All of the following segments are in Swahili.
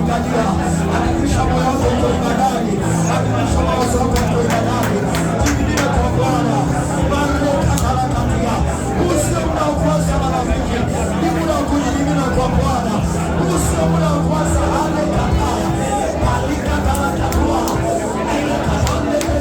Hakikisha moyo wako uko ibadani, hakikisha mawazo yako yako ibadani. Jimimine kwa Bwana. Marekatalakatia. Usio muda wa kuwaza marafiki, ni muda wa kujimimina kwa Bwana. Usio muda wa kuwaza alekataya alikatalakatua elekatande.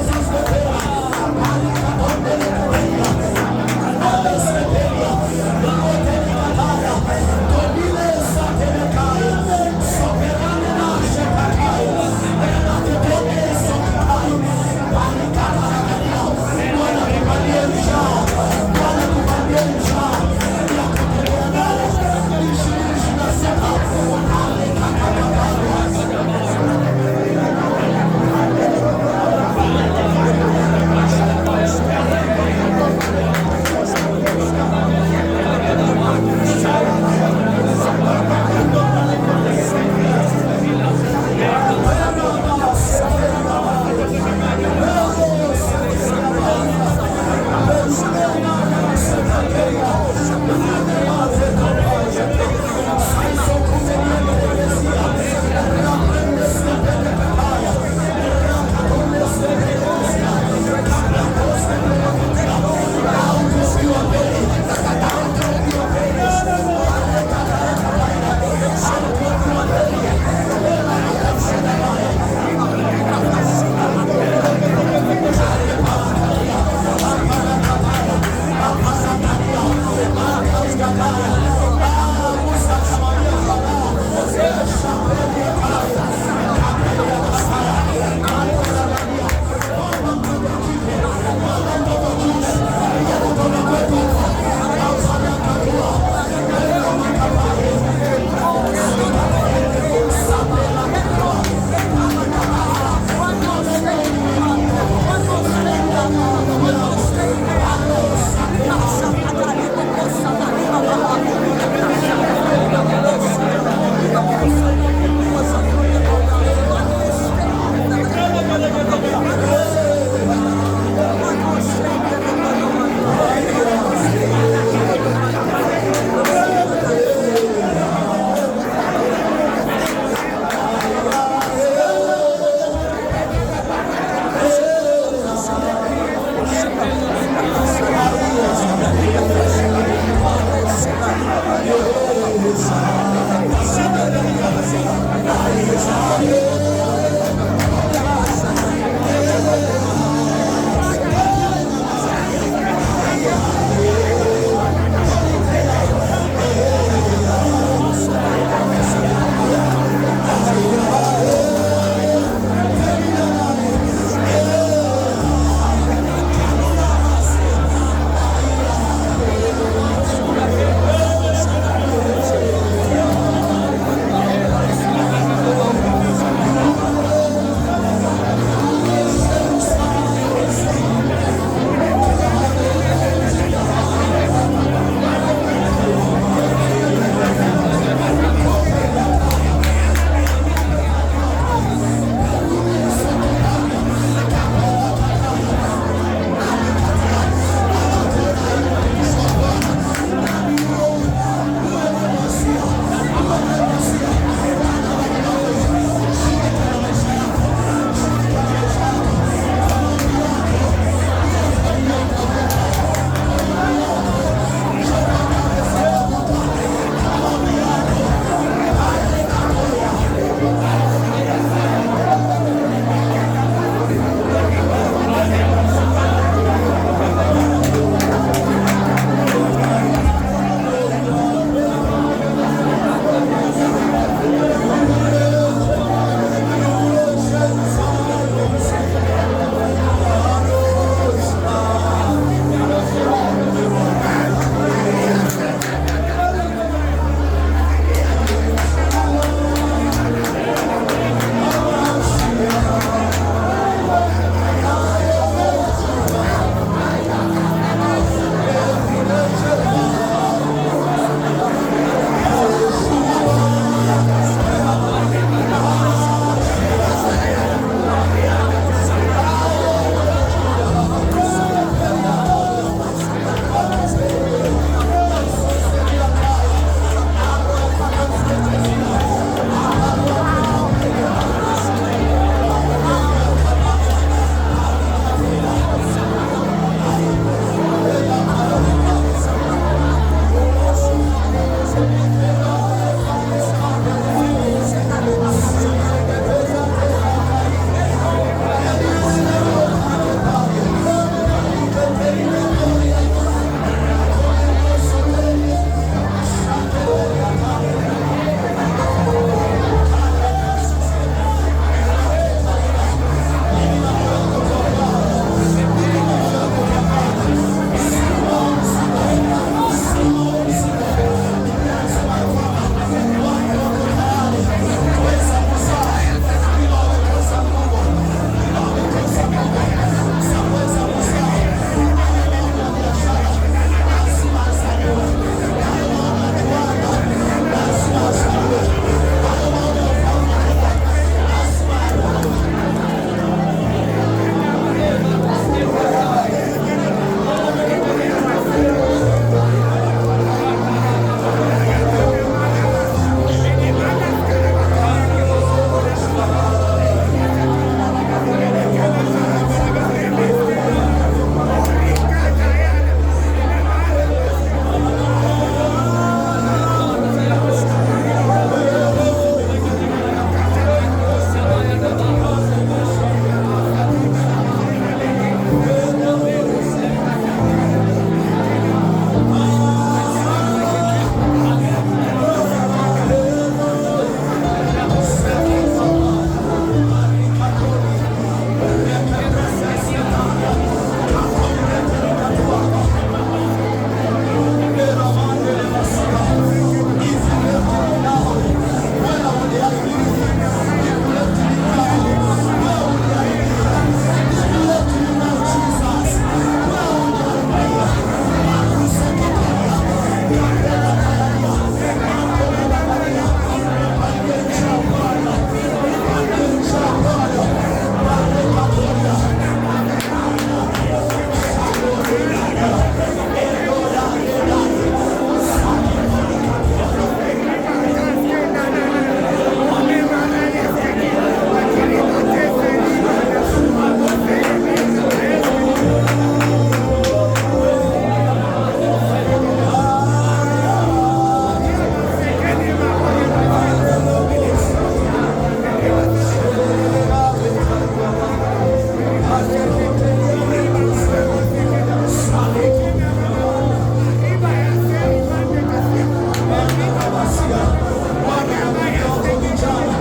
Bwana anawaambia wako vijana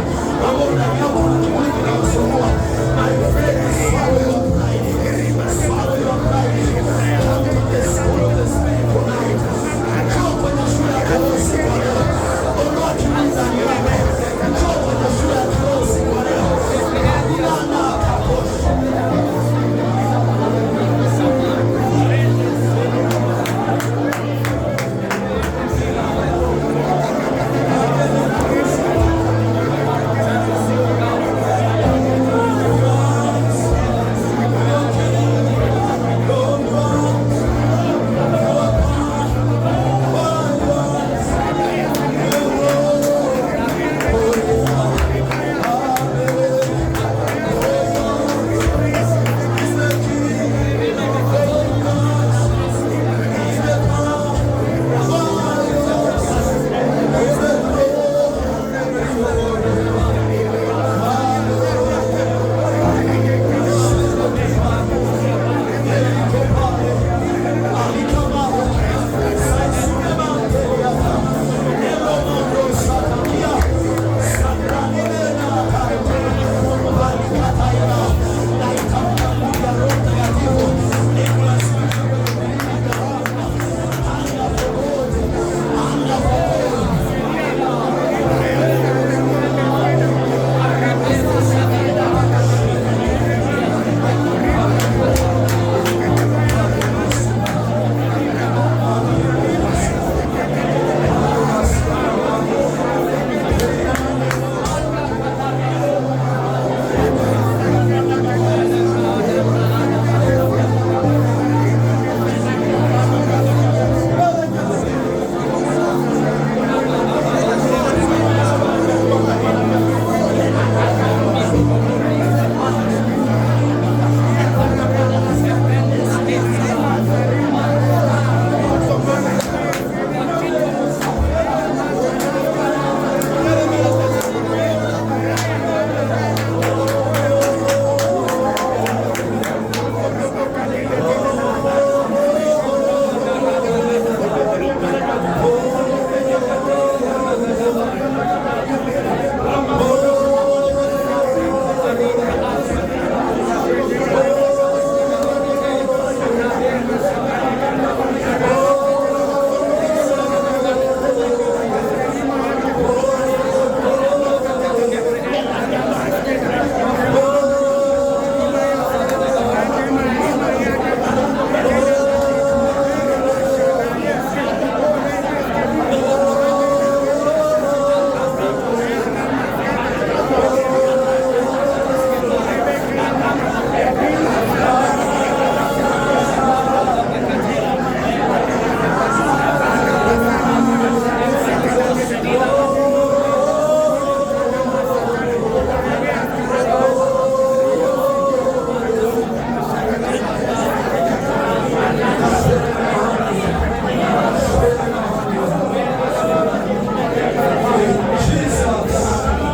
ambao ndani yako kuna kiburi kinawasumbua. My friend, swallow your pride. Swallow your pride. Come to the school of the Spirit tonight. Njoo kwenye shule ya kiroho usiku wa leo. Ondoa kiburi ndani yako. Njoo kwenye shule ya kiroho usiku wa leo. Ilana kaposha.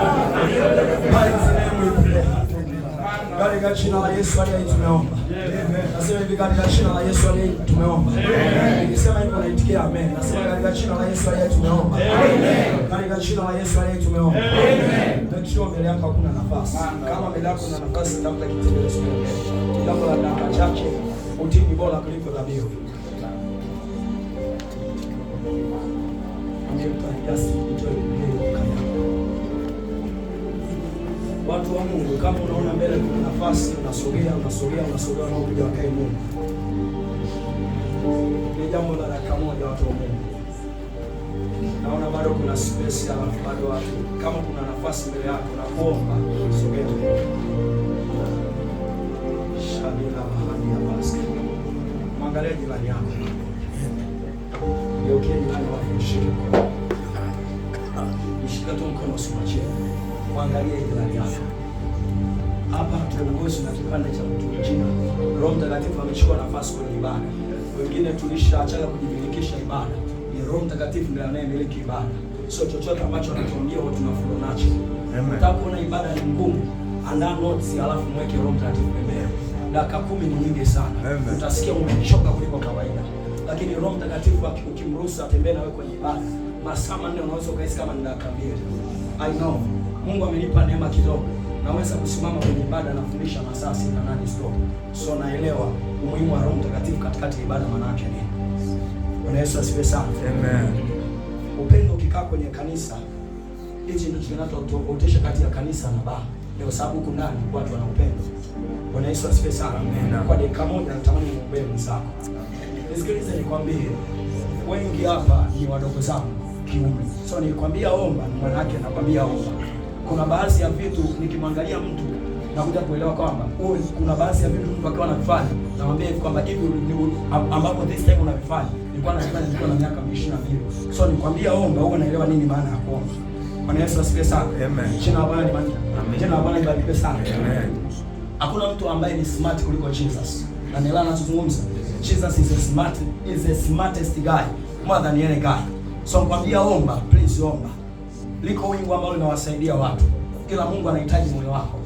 Mighty name we pray. Katika jina la Yesu aliye tumeomba. Nasema hivi, katika jina la Yesu aliye tumeomba. Nikisema hivyo naitikia amen. Nasema katika jina la Yesu aliye tumeomba. Katika jina la Yesu aliye tumeomba. Make sure mbele yako hakuna nafasi. Kama mbele yako kuna nafasi, tafuta kitembelezo mbele. Jambo la dakika chache, utii ni bora kuliko dhabihu. Mwambie mtu just enjoy the kaya. Watu wa Mungu, kama unaona mbele kuna nafasi, unasogea, unasogea, unasogea, unaokuja wakae Mungu. Ni jambo la dakika moja, watu wa Mungu. Naona bado kuna space, alafu bado watu, kama kuna nafasi mbele yako, nakuomba sogea. Shabila mahali ya basket. Mwangalie jirani yako. Geukie jirani wako, mshike mkono. Mshike tu mkono, usimwachie. Mwangalie jirani yako. Hapa tuongozwi na kipande cha liturujia. Roho Mtakatifu amechukua nafasi kwenye ibada. Wengine tulishaachaga kujimilikisha ibada. Ni Roho Mtakatifu ndiye anayemiliki ibada. So chochote ambacho anatuambia huwa tunafollow nacho. Unataka kuona ibada ni ngumu, andaa notes alafu mweke Roho Mtakatifu pembeni. Dakika 10 ni nyingi sana. Amen. Utasikia umechoka kuliko kawaida. Lakini Roho Mtakatifu ukimruhusu atembee nawe kwenye ibada, Masaa 4 unaweza ukahisi kama ni dakika 2. I know. Mungu amenipa neema kidogo. Naweza kusimama kwenye ibada na kufundisha masaa 6 8 stop. So naelewa umuhimu wa Roho Mtakatifu katikati ya ibada maana yake nini. Bwana Yesu asifiwe sana. Amen. Upendo ukikaa kwenye kanisa, hichi ndicho kinachotofautisha kati ya kanisa na baa. Ni kwa sababu huku ndani watu wana upendo. Bwana Yesu asifiwe sana. Amen. Kwa dakika moja natamani muombee mwenzako. Nisikilize nikwambie, wengi hapa ni wadogo zangu kiumri. So nikwambia omba, ni maana yake nakwambia omba. Kuna baadhi ya vitu nikimwangalia mtu nakuja kuelewa kwamba huyu, kuna baadhi ya vitu mtu akiwa anavifanya, namwambia hivi kwamba hivi ambapo this time unavifanya, nilikuwa navifanya nikiwa na miaka 22. So nikwambia omba, huwa naelewa nini maana ya kuomba. Bwana Yesu asifiwe sana. Amen. Jina la Bwana libarikiwe. Amen. Jina la Bwana libarikiwe sana. Amen. Hakuna mtu ambaye ni smart kuliko Jesus. Na nielewa ninachozungumza. Jesus is the smartest guy more than any guy. So nikwambia omba, please omba. Liko wingu ambalo linawasaidia watu. Ila Mungu anahitaji moyo wako.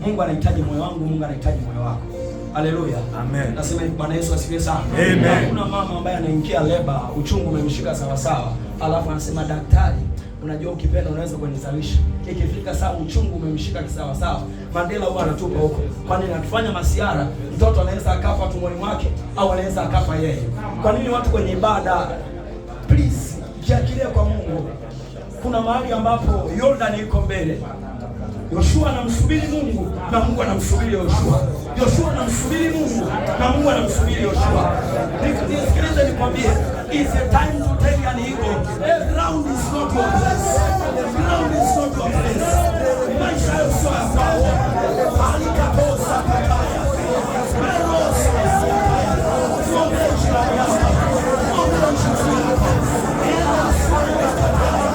Mungu anahitaji moyo wangu, Mungu anahitaji moyo wako. Haleluya. Amen. Nasema hivi, Bwana Yesu asifiwe sana. Amen. Hakuna mama ambaye anaingia leba, uchungu umemshika sawa sawa, alafu anasema daktari, unajua ukipenda unaweza kunizalisha. Ikifika saa uchungu umemshika kisawa sawa, Mandela huwa anatupa huko. Kwani anatufanya masiara, mtoto anaweza akafa tumboni mwake au anaweza akafa yeye. Kwa nini watu kwenye ibada? Please, jiachilie kwa Mungu. Kuna mahali ambapo Jordan iko mbele. Yoshua anamsubiri Mungu na Mungu anamsubiri Yoshua. Yoshua anamsubiri Mungu na Mungu anamsubiri Yoshua. Nisikilize nikwambie, it's a time to take an eagle. The ground is not your place. The ground is not your place. Maisha hayo sio ya kwako. Alikatosa kataya. Merosa kataya. Tuombee jirani yako. Tuombee jirani yako. Ela swanga kataya.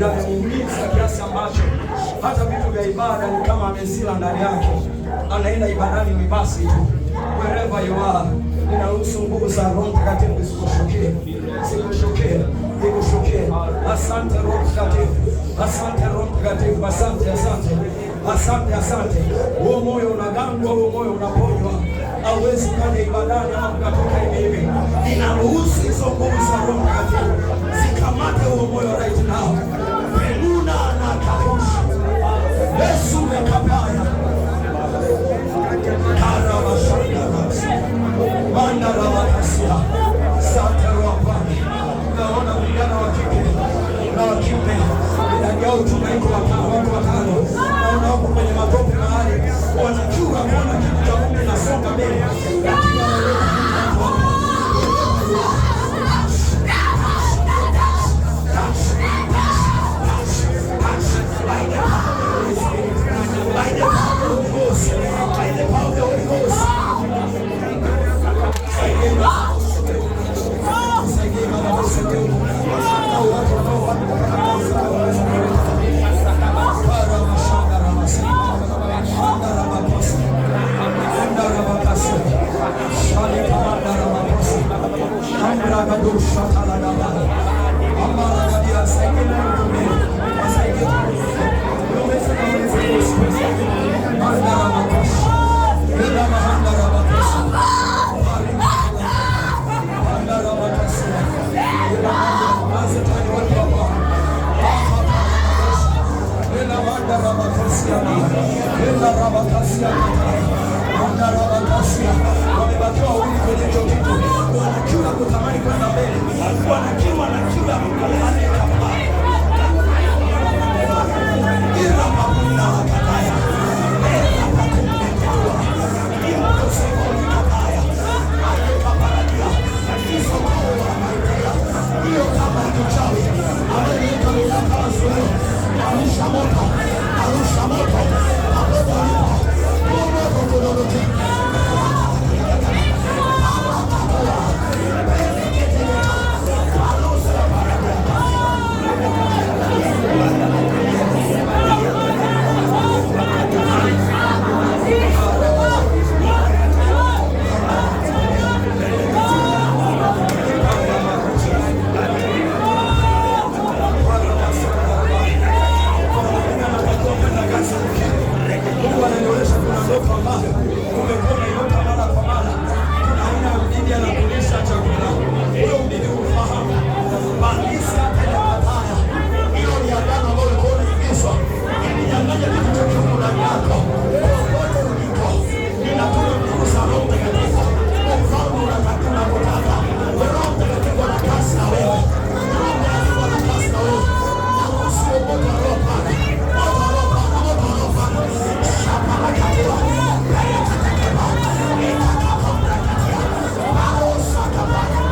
Yamemuumiza kiasi ambacho hata vitu vya ibada ni kama amezila ndani yake, anaenda ibadani ni basi tu. Wherever you are, ninaruhusu nguvu za Roho Mtakatifu zikushukie, zikushukie, zikushukie. Asante Roho Mtakatifu, asante Roho Mtakatifu, asante, asante, asante, asante. Huo moyo unagangwa, huo moyo unaponywa. Hauwezi ukaja ibadani ama ukatoka hivi hivi. Ninaruhusu hizo nguvu za Roho Mtakatifu zikamate huo moyo right now. Peluna na kausha Yesu mekapaya karabashandarasi mandarabakasia sante Roho Bwana. Naona vijana wa kike na wa kiume idadi yao tunaiko watano, wako watano. Naona wako kwenye matope mahali wanachura kuona kitu cha Mungu kinasonga mbele, lakini hawaelewi kitu wako. Touch, touch, touch, touch by the Wamebakiwa wawili kwenye hicho kitu, wana kiu ya kutamani kwenda mbele, wana kiu, wana kiu ya kutamani. Mungu ananionyesha kuna ndoto ambayo umekuwa unaiota mara kwa mara. Kuna aina ya mdidi anakulisha chakula, huyo mdidi hufahamu balisi hata ile. Hilo ni agano ambalo ulikuwa unaingizwa, ilinyang'anya kitu cha kiungu ndani yako. Popote uliko, ninatuma nguvu za Roho Mtakatifu. Ufalme unataka unapotaka, Roho Mtakatifu ana kazi na wewe. Roho Mtakatifu ana kazi na wewe. Na usiwe moto wa Roho pale, moto wa Roho pale, moto wa Roho pale. Shapalakatua, pelekatekeba, itakapobrakatia, parosakabaya.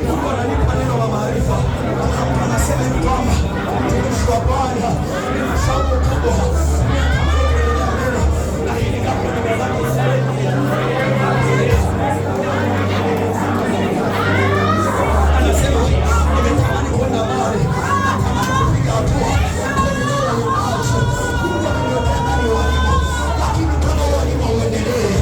Mungu ananipa neno la maarifa. Kuna mtu anasema hivi kwamba mtumishi wa Bwana, nina shauku kubwa, ninatamani kuendelea mbele, lakini ghafla nimebaki. Anasema nimetamani kwenda mbali, natamani kupiga hatua kwenye eneo la uimbaji. Mungu ameniwekea ndani ya ualimu, lakini kama ualimu hauendelee,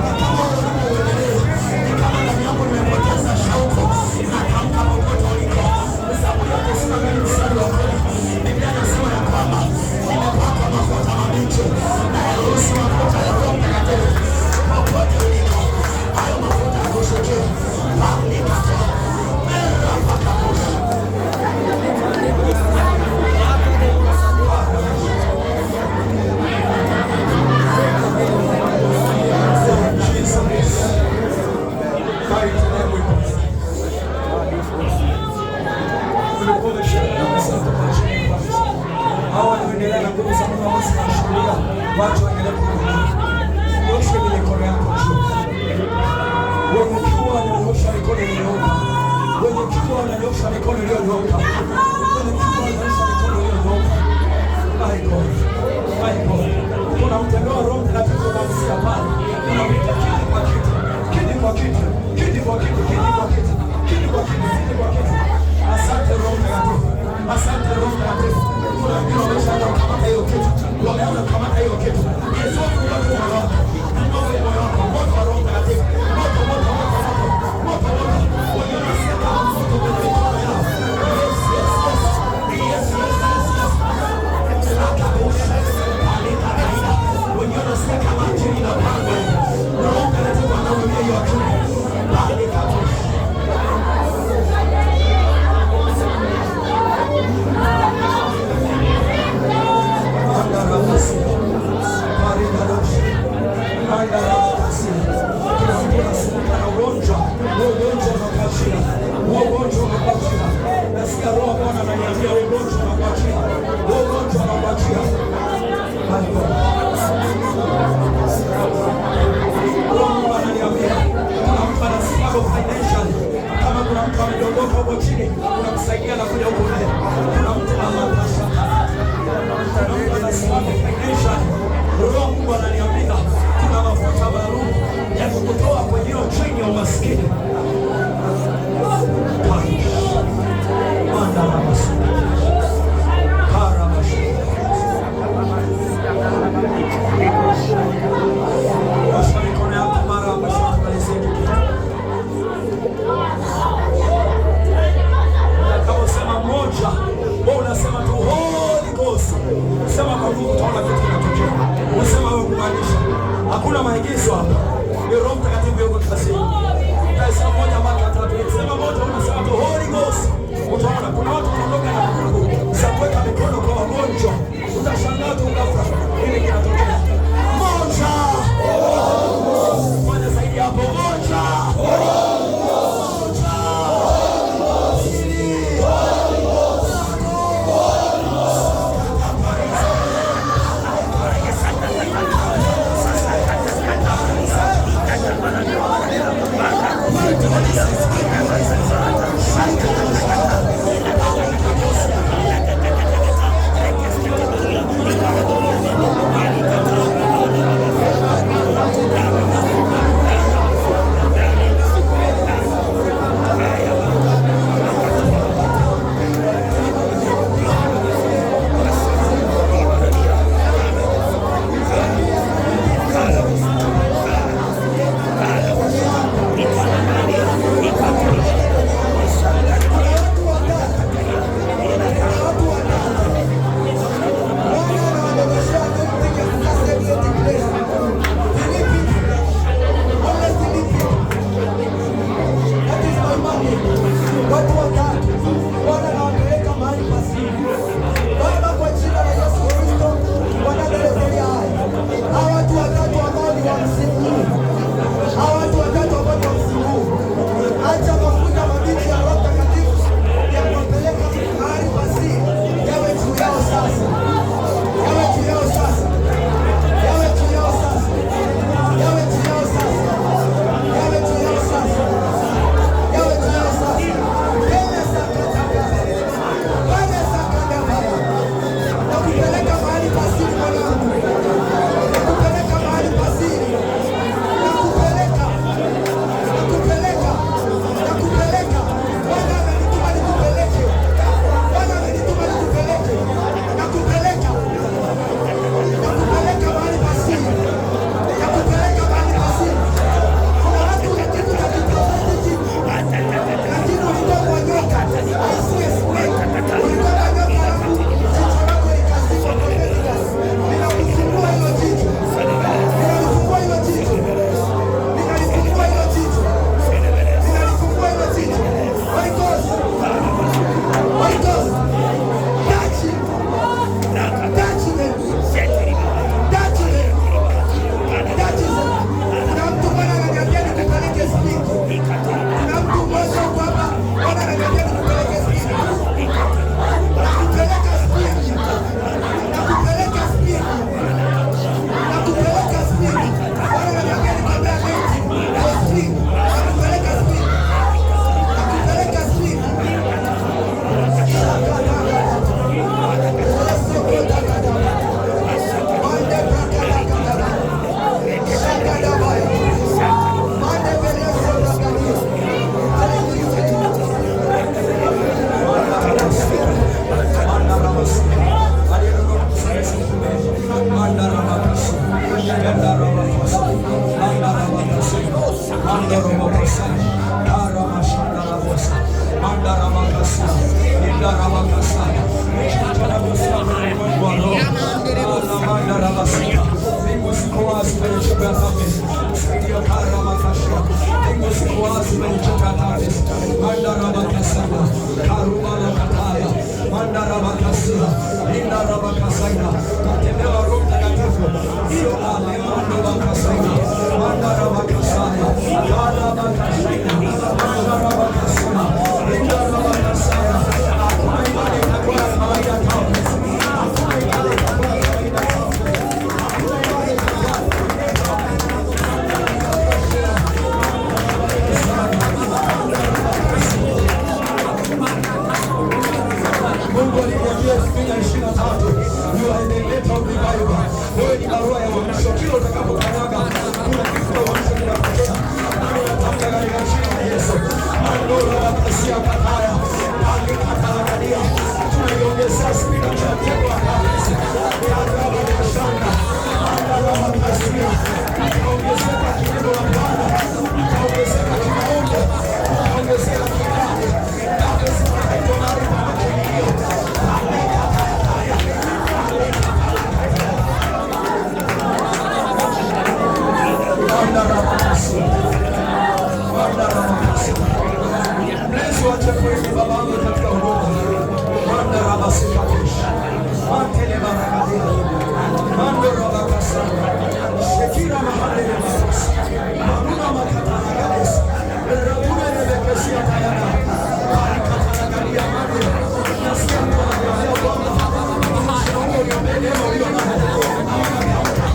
na kama ualimu hauendelee, ni kama ndani yangu nimepoteza shauku. Natamka popote uliko, Zaburi ya 92 mstari wa 10, Biblia inasema ya kwamba nimepakwa mafuta mabichi na yaruhusu mafuta ya Roho Mtakatifu. Popote uliko, hayo mafuta yakushukie. Palikata mera pakaposha. Jesus, mighty name we pray. Kulikuwa na shida kabisa kutoka chini kabisa. Hawa wanaendelea na nguvu za Mungu ambazo zinashuhudia watu waendelee kuhubiri. Nyosha mikono yako juu. Wenye kiu wananyosha mikono iliyonyooka. Wenye kiu wananyosha mikono iliyonyooka. Wenye kiu wananyosha mikono iliyonyooka. My God. My God. Kuna mtembeo wa Roho Mtakatifu unaanzia pale. Unapita kiti kwa kiti. Kiti kwa kiti. Kiti kwa kiti. Kiti kwa kiti. Kiti kwa kiti. Kiti kwa kiti. Asante Roho Mtakatifu. Asante Roho Mtakatifu. Kuna wengine wameshaanza kukamata hiyo kitu. Wameanza kukamata hiyo kitu. Yesu, fungua tu moyo wako. Fungua tu moyo wako. Moto wa Roho Mtakatifu. Moto, moto, moto, moto. Moto, moto. Wengine wanasikia kama moto kwenye mikono yao. Yes, yes, yes. Yes, yes, yes, yes. Lakabusha. Alikataida. Wengine wanasikia kama akili inapangwa hivi. Roho Mtakatifu anahudumia hiyo akili. Alikabusha. Andarabasi. Paridadoshi. Andarabasi. Kuna mtu anasumbuka na ugonjwa. Huo ugonjwa unakuachia. Huo ugonjwa unakuachia. Nasikia Roho wa Bwana ananiambia huo ugonjwa unakuachia. Huo ugonjwa unakuachia. My God. Roho Mungu ananiambia kuna mtu ana struggle financially. Kama kuna mtu amedondoka huko chini, unakusaidia na kuja huko mbele. Kuna mtu amapasha. Mandarabakasia, Indarabakasaina, katemewa Roho Mtakatifu, hiyo alemandobakasaina, Mandarabakasaya, Kalabakasaina, Mandarabakasuna, Indarabakasaya. Hakuna ibada itakuwa ya kawaida kamwe. Hakuna ibada itakuwa ya kawaida kamwe. Hakuna ibada itakuwa. Mungu aliniambia 2023, you are the letter of revival. Wewe ni barua ya uamsho. Kila utakapokanyaga kuna kitu cha uamsho kinatokea. Nami natamka katika jina la Yesu. Mandoro wakasia kataya, alikatalakadia. Tunaiongezea spidi cha mtego wa kabisa. Karabakashanda, mandarabakasia. Itaongezeka kineno la Bwana, itaongezeka kimaombi, itaongezeka kiimani. Dhambi zitakaitwa mahali pa makimbilio. Mlezi wa Jeffrey babangu katika huduma. Mandarabasikatesh. Mantele barakadia. Mandorabakasana. Shekira mahale makas. Maruna makataragades. Rabuna nebekesia tayana. Barikataragadia mande. Nasikia mtu anakuambia kwamba mtumishi, naomba uniombee neema ulio nayo. Hawana tamka.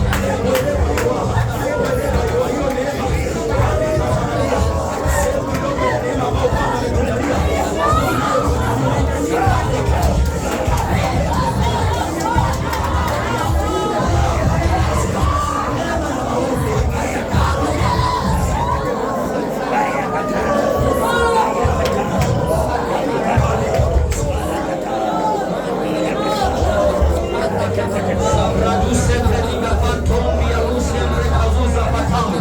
Wherever you are, wherever you are, hiyo neema barikataragadia. Sehemu kidogo ya neema ambayo Bwana amekujalia. Sabraduse prediga fantombia lusia mrekazuza patao.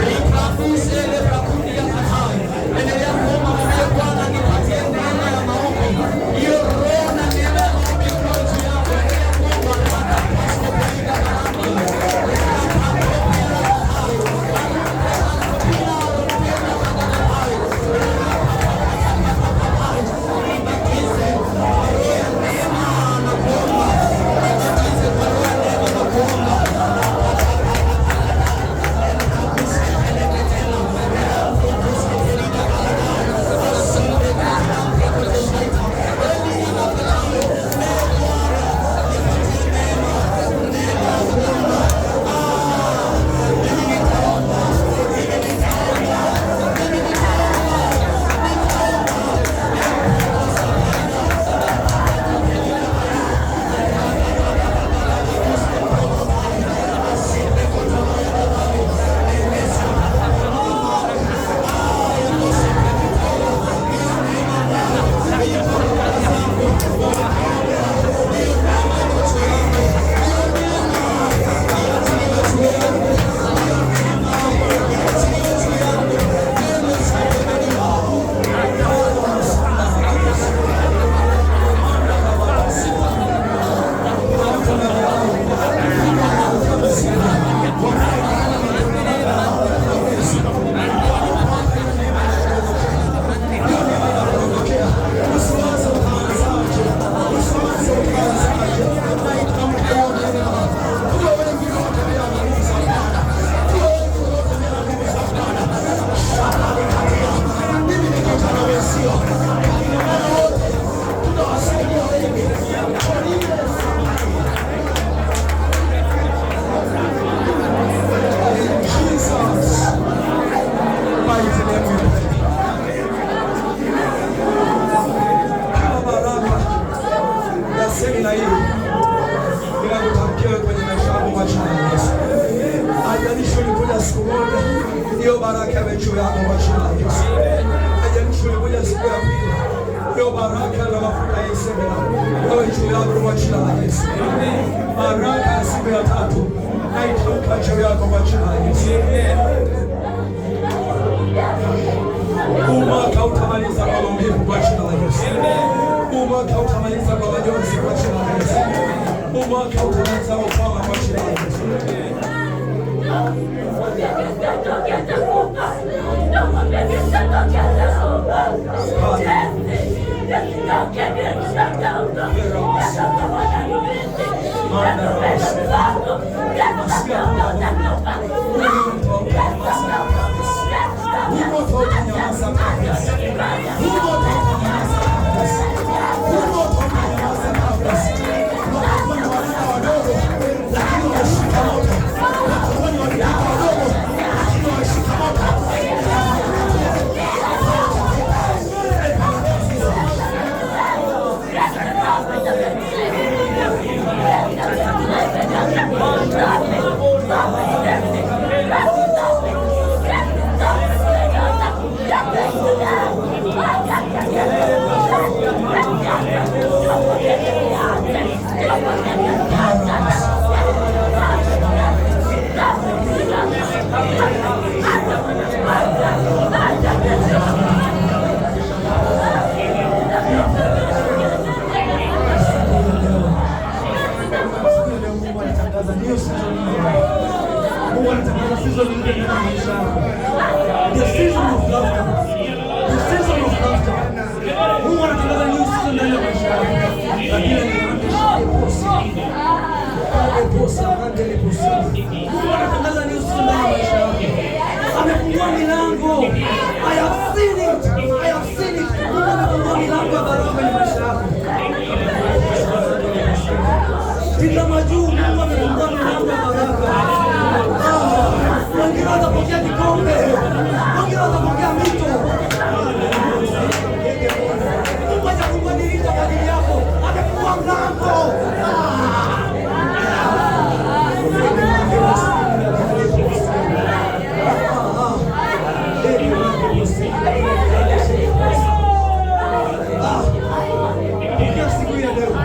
Rikabuse lebrakundia katai. Endelea kuomba, mwambie Bwana nipatie neema ya maombi. Hiyo roho na neema ya maombi ikae juu yako. Endelea kuomba. Rakapasto prediga baraka. Usiwaze utaanzaje, usiwaze utaanzaje. Naitamka hiyo neema. Tuwe wengi wanaotembea na nguvu za Bwana, tuwe wengi wanaotembea na nguvu za Bwana. Shakalikatia. Mimi ni kijana wenzio, ina maana wote tunawasaidia wengi. Kwa nini? In Jesus' mighty name we pray. Kila baraka ya semina hii ninakutamkia wewe kwenye maisha yako kwa jina la Yesu. Haijalishi ulikuja siku moja, hiyo baraka iwe juu yako kwa jina la Yesu. Haijalishi ulikuja siku ya pili, hiyo baraka na mafuta ya hii semina iwe juu yako kwa jina la Yesu. Baraka ya siku ya tatu naitamka juu yako kwa jina la Yesu. Huu mwaka utamaliza kwa maumivu kwa jina la Yesu. Huu mwaka utamaliza kwa majonzi kwa jina la Yesu. Huu mwaka utamaliza kwa kwama kwa jina la Yesu. The season of laughter. The season of laughter. Mungu anatangaza new season ndani ya maisha yako. Lakini Mungu anatangaza new season ndani ya maisha yako. Amefungua milango. I have seen it. I have seen it. Mungu amefungua milango ya baraka kwenye maisha yako. Tazama juu, Mungu amefungua milango ya baraka. Wengine watapokea kikombe, wengine watapokea mito. Mungu hajafungua dirisha kwa ajili yako, amefungua mlango. Pokea siku ya leo.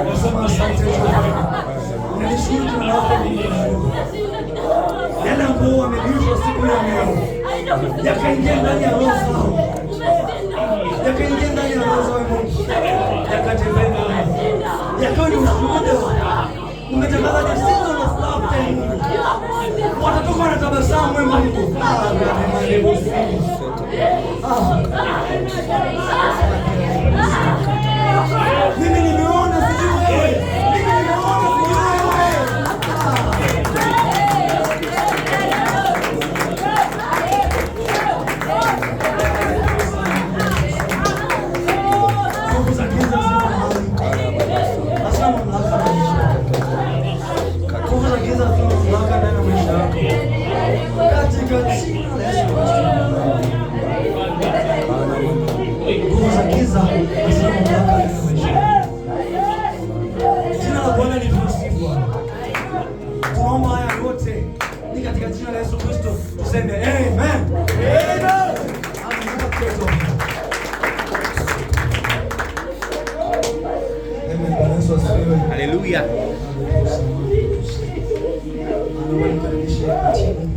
Nasema asante Jehova. Nalishukuru jina lako Mungu. Yale ambao wamelishwa siku ya leo yakaingia ndani ya roho zao, yakaingia ndani ya roho zao Mungu, yakatembea nao, yakawa ni ushuhuda. Umetangaza the season of laughter Mungu, watatoka wanatabasamu Mungu. Mimi nimeona, sijui wewe. Mimi nimeona, sijui wewe. Nguvu za giza hazina mamlaka maisha. Nguvu za giza hazina mamlaka ndani ya maisha yako. Katika jina la Yesu Kristo. Nguvu za giza hazina mamlaka ndani ya maisha yako. Jina la Bwana lipewe sifa. Tunaomba haya yote ni katika jina la Yesu Kristo. Tuseme amen. Amen. Amen. Bwana Yesu asifiwe. Haleluya. Naomba nikaribishe katibu.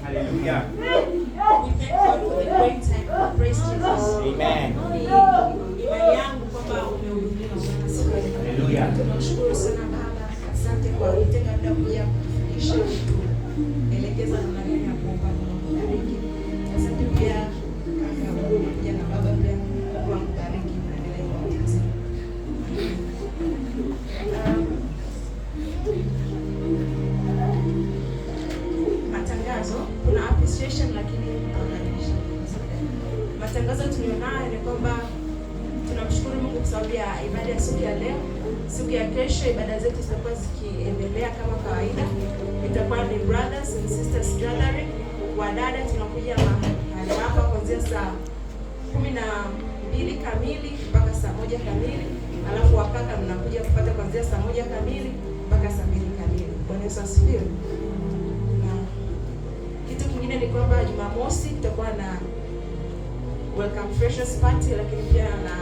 Haleluya. We thank God for the great time. Praise Jesus. Amen. Ni imani yangu kwamba umehudumiwa Bwana siku ya leo. Haleluya. Tunamshukuru sana Baba, asante kwa kutenga muda kuja kutufundisha, kutuelekeza namna gani ya kuomba. Mungu akubariki. Asante pia kaka kuja na baba pia, Mungu akubariki na endelee kuwatunza. Matangazo, kuna appreciation lakini tutakaribisha. Matangazo tulionayo ni kwamba tunamshukuru Mungu kwa sababu ya ibada ya siku ya leo. Siku ya kesho ibada zetu zitakuwa zikiendelea kama kawaida. Itakuwa ni brothers and sisters gathering. Wadada tunakuja mahali hapa kuanzia saa 12 kamili mpaka saa 1 kamili, alafu wakaka mnakuja kupata kuanzia saa 1 kamili mpaka saa 2 kamili. Bwana Yesu asifiwe. Na kitu kingine ni kwamba Jumamosi tutakuwa na welcome freshers party, lakini pia na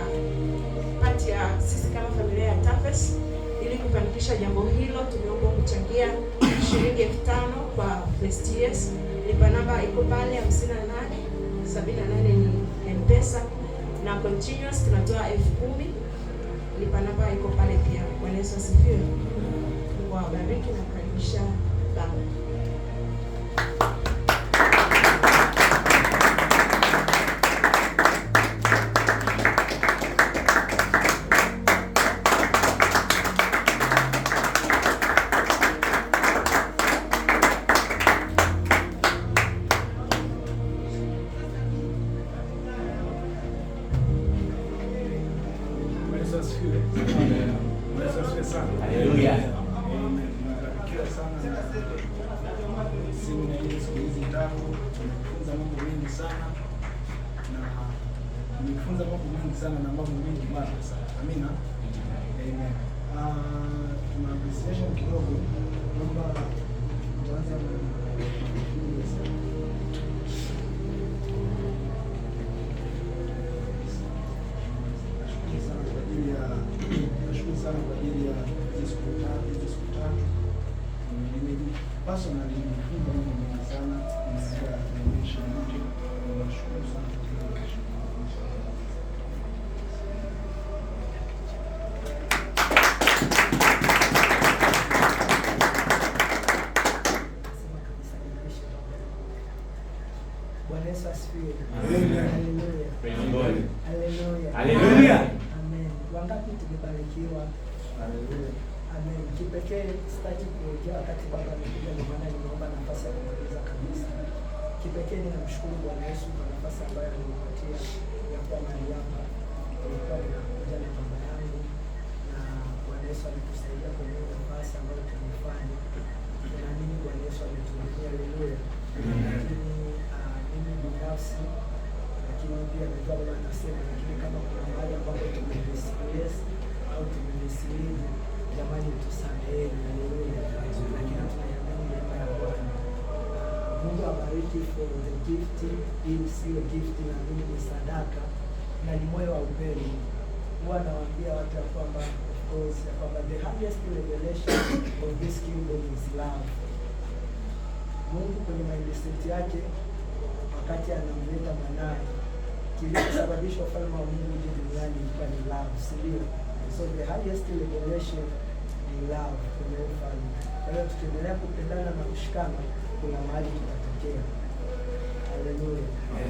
Part ya sisi kama familia ya TAFES ili kufanikisha jambo hilo, tumeomba kuchangia shilingi 5,000 kwa first years. Lipa namba iko pale 58 78 ni M-Pesa, na continuous tunatoa 10,000. Lipa namba iko pale pia. Bwana Yesu asifiwe. Mungu awabariki na kukaribisha baba. Bwana Yesu asifiwe. Bwana Yesu asifiwe sana. Haleluya. Amen. Tumebarikiwa sana na semina hii siku hizi tatu. Tumejifunza mambo mengi sana na tumejifunza mambo mengi sana na mambo mengi mapya sana. Amina. Amen. Tuna appreciation kidogo. Naomba tuanze na Julius. Nashukuru sana kwa ajili ya nashukuru sana kwa ajili ya hizi siku tatu. Personally nimejifunza mambo mengi sana, nimesikia dimension mpya. Nashukuru sana kwa ajili ya. Nasema kabisa nilishe. Bwana Yesu asifiwe. Amen. Haleluya. Praise God. Haleluya. Haleluya. Amen. Wangapi tumebarikiwa? Haleluya. Amen. Kipekee sitaki kuongea wakati baba amekuja, ndio maana nimeomba nafasi ya kumaliza kabisa. Kipekee ninamshukuru Bwana Yesu kwa nafasi ambayo amenipatia ya kuwa mahali hapa. Nilikuwa ninakuja na baba yangu na Bwana Yesu ametusaidia kwenye hiyo nafasi ambayo tumefanya. Tunaamini Bwana Yesu ametuhudumia. Haleluya. Lakini mimi binafsi, lakini pia najua baba anasema, lakini kama kuna mahali ambapo tumemisplace au tumemislead, jamani, tusameheni. Haleluya. Lakini tunaiamini neema ya Bwana. Mungu abariki for the gift. Hii sio gift, na mimi ni sadaka na ni moyo wa upendo. Huwa nawaambia watu ya kwamba, of course, ya kwamba the highest revelation of this kingdom is love. Mungu kwenye mindset yake wakati anamleta mwanaye, kilichosababisha ufalme wa Mungu uje duniani ilikuwa ni love, si ndio? So the highest revelation ni love kwenye ufalme. Kwa hiyo tukiendelea kupendana na kushikana, kuna mahali tutatokea. Haleluya.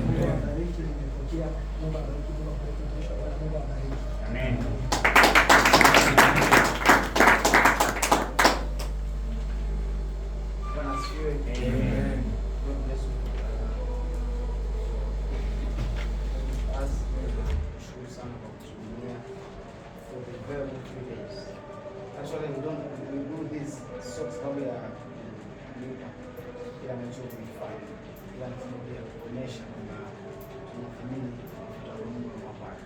Mungu awabariki, nimepokea. Mungu awabariki, Mungu awabariki, mtumishi wa Bwana, Mungu awabariki. Amen. Bwana asifiwe. Amen. God bless you. Us, nashukuru sana kwa kutuhudumia for the very 3 days. Actually, we don't we do this sio kwa sababu ya kulipa, ila ndicho tumefanya, ila ni sababu ya kuonyesha kwamba tunathamini mafuta ya Mungu kwa kwake.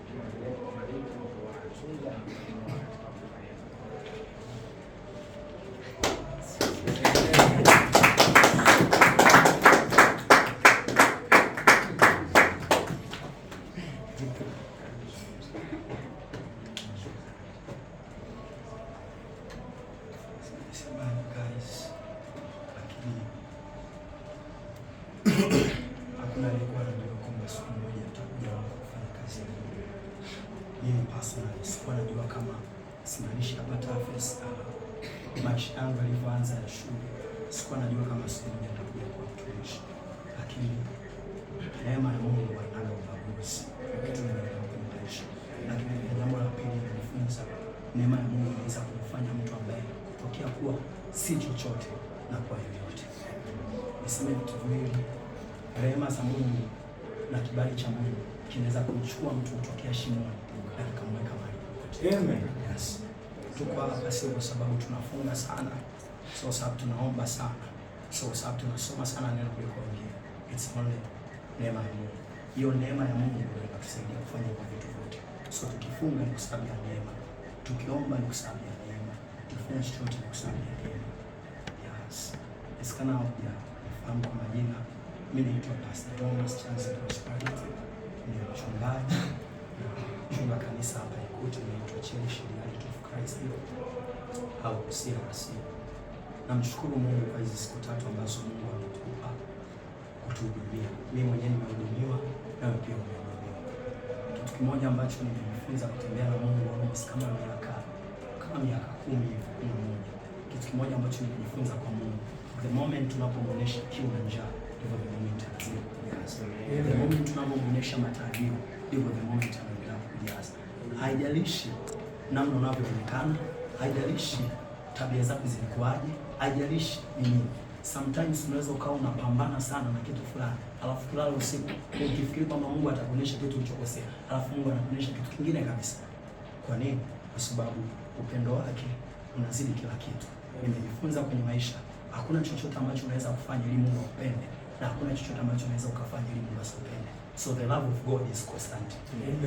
Tunaendelea kuwabariki na kuwatunza na kuwainua katika huduma yetu. Samahani guys, lakini hakuna aliyekuwa anajua kwamba siku moja nitakuja hapa kufanya kazi ya Mungu. Mimi personally sikuwa najua kama, simaanishi hapa TAFES, maisha yangu yalivyoanza ya shule, sikuwa najua kama siku moja nitakuja kuwa mtumishi, lakini neema ya Mungu hainaga ubaguzi, kitu nimeelewa kwenye maisha. Lakini pia jambo la pili nimejifunza, neema ya Mungu inaweza kumfanya mtu ambaye kutokea kuwa si chochote na kuwa yoyote. Niseme vitu viwili, rehema za Mungu na kibali cha Mungu kinaweza kumchukua mtu kutokea shimoni na kikamweka mahali popote. Amen. Yes. Tuko hapa sio kwa sababu tunafunga sana, sio kwa sababu tunaomba sana, sio kwa sababu tunasoma sana neno kuliko wengine. It's only neema ya Mungu. Hiyo neema ya Mungu ndio inatusaidia kufanya hivyo vitu vyote. So tukifunga ni kwa sababu ya neema, tukiomba ni kwa sababu ya neema, tukifanya chochote ni kwa sababu ya neema. Yes. Inawezekana hujafahamu kwa majina, mimi naitwa Pastor Thomas Charles Prosperity, ni mchungaji na mchunga kanisa hapa. Nimekuta inaitwa Cherish Reality of Christ au CRC. Namshukuru Mungu kwa hizi siku tatu ambazo Mungu ametupa kutuhudumia. Mimi mwenyewe nimehudumiwa, nawe pia umehudumiwa. Kitu kimoja ambacho nimejifunza kutembea na Mungu almost kama miaka 10 hivi, 11. Kitu kimoja ambacho nimejifunza kwa Mungu, the moment tunapomuonesha kiu na njaa, ndivyo the moment anazidi kujaza. The moment tunapomuonesha matarajio, ndivyo the moment anaendelea kujaza. Haijalishi namna unavyoonekana, haijalishi tabia zako zilikuwaje, haijalishi nini. Sometimes unaweza ukawa unapambana sana na kitu fulani, alafu kulala usiku ukifikiri kwamba Mungu atakuonyesha kitu ulichokosea, alafu Mungu anakuonyesha kitu kingine kabisa. Kwa nini? Kwa sababu upendo wake unazidi kila kitu. Nimejifunza kwenye maisha, hakuna chochote ambacho unaweza kufanya ili Mungu akupende, na hakuna chochote ambacho unaweza ukafanya ili Mungu asikupende. So the love of God is constant.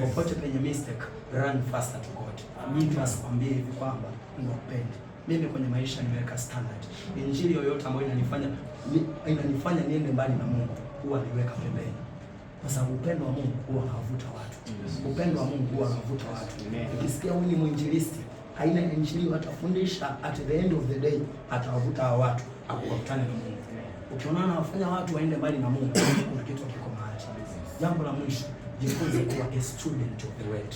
Popote penye mistake, run faster to God. Mtu asikwambie hivi kwamba Mungu akupende. Mimi kwenye maisha nimeweka standard. Injili yoyote ambayo inanifanya niende mbali na Mungu, huwa naiweka pembeni. Kwa sababu upendo wa Mungu huwa unawavuta watu. Upendo wa Mungu huwa unawavuta watu. Ukisikia huyu ni mwinjilisti, haina injili watafundisha, at the end of the day atawavuta hao watu akukutane na Mungu. Ukiona anawafanya watu waende mbali na Mungu, kuna kitu kiko mahali. Jambo la mwisho, jifunze kuwa a student of the word.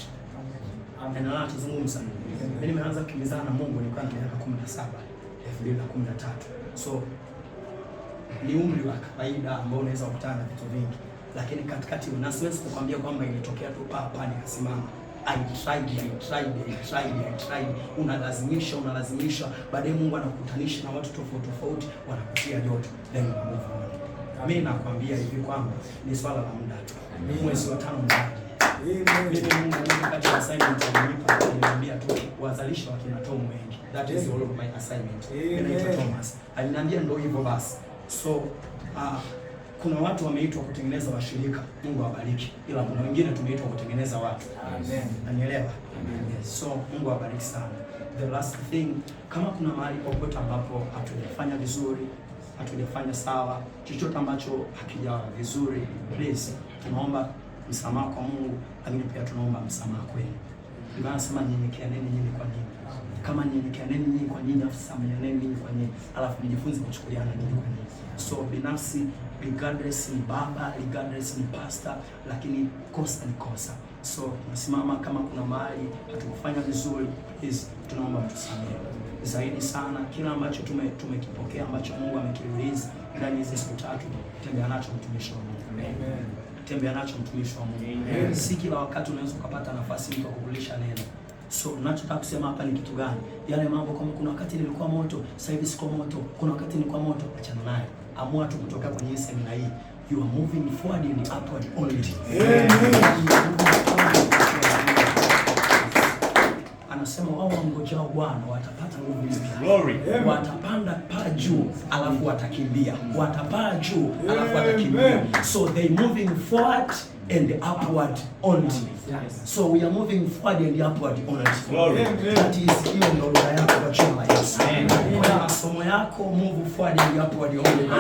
Neno la tuzungumza. Mimi nimeanza kukimbizana na Mungu nilikuwa na miaka 17, 2013. So ni umri wa kawaida ambao unaweza kukutana na vitu vingi, lakini katikati, na siwezi kukwambia kwamba ilitokea tu pa nikasimama. I tried. Unalazimisha, baadaye Mungu anakukutanisha na watu tofauti tofauti, wanakutia joto, then you move on. Mimi nakwambia hivi kwamba ni swala la muda tu. Mwezi wa 5 mtaji. Mimi Mungu kati ya assignment alinipa, aliniambia tu wazalisha wakina Tom wengi. That is all of my assignment. Mimi naitwa Thomas. Aliniambia ndio hivyo basi. So kuna watu wameitwa kutengeneza washirika, Mungu awabariki. Ila kuna wengine tumeitwa kutengeneza watu. Amen. Unanielewa? Yes. So Mungu awabariki sana. The last thing, kama kuna mahali popote ambapo hatujafanya vizuri, hatujafanya sawa, chochote ambacho hakijawa vizuri, please tunaomba msamaha kwa Mungu, lakini pia tunaomba msamaha kwenu. Biblia inasema nyenyekeaneni nyinyi kwa nyinyi. Kama nyenyekeaneni nyinyi kwa nyinyi, alafu sameheaneni nyinyi kwa nyinyi, alafu mjifunze kuchukuliana nyinyi kwa nyinyi. So binafsi, regardless ni baba, regardless ni pastor, lakini kosa ni kosa. So tunasimama, kama kuna mahali hatukufanya vizuri, please tunaomba mtusamehe. Zaidi sana kila ambacho tumekipokea ambacho Mungu amekirelease ndani hizi siku tatu, tembea nacho mtumishi wa Mungu. Amen. Tembea nacho mtumishi wa Mungu. Amen. Si kila wakati unaweza ukapata nafasi mtu akukulisha neno. So ninachotaka kusema hapa ni kitu gani? Yale mambo kama kuna wakati nilikuwa moto, sasa hivi siko moto, kuna wakati nilikuwa moto, achana nayo. Amua tu kutoka kwenye hii semina hii. You are moving forward and upward only. Amen. Anasema wao wangojao Bwana watapata nguvu mpya. Glory. Watapanda paa juu alafu watakimbia. Watapaa juu alafu watakimbia. So they moving forward and upward only. So we are moving forward and upward only. Glory. That is hiyo ndo lugha yako kwa jina la Yesu. Kwa masomo yako move forward and upward only. Kwa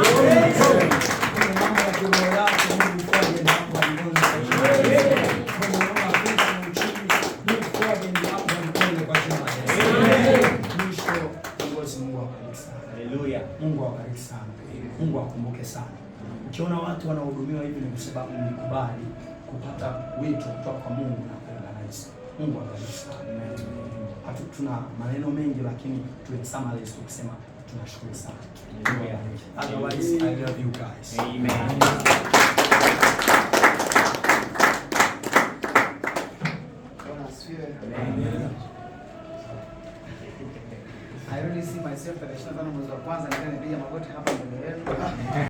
mambo ya kiroho yako move forward and upward only. Kwa mambo ya uchumi move forward and upward only kwa jina la Yesu. Mwisho, Mungu awabariki sana. Haleluya. Mungu awabariki sana. Mungu awakumbuke sana. Ukiona watu wanahudumiwa hivi ni kwa sababu mlikubali kupata wito kutoka kwa Mungu na kuorganize. Mungu awabariki sana. Tuna maneno mengi lakini tusummarize tukisema tunashukuru sana. Otherwise I love you guys. Amen. Amen. I really see myself tarehe 25 mwezi wa kwanza nikawa nipiga magoti hapa mbele yenu.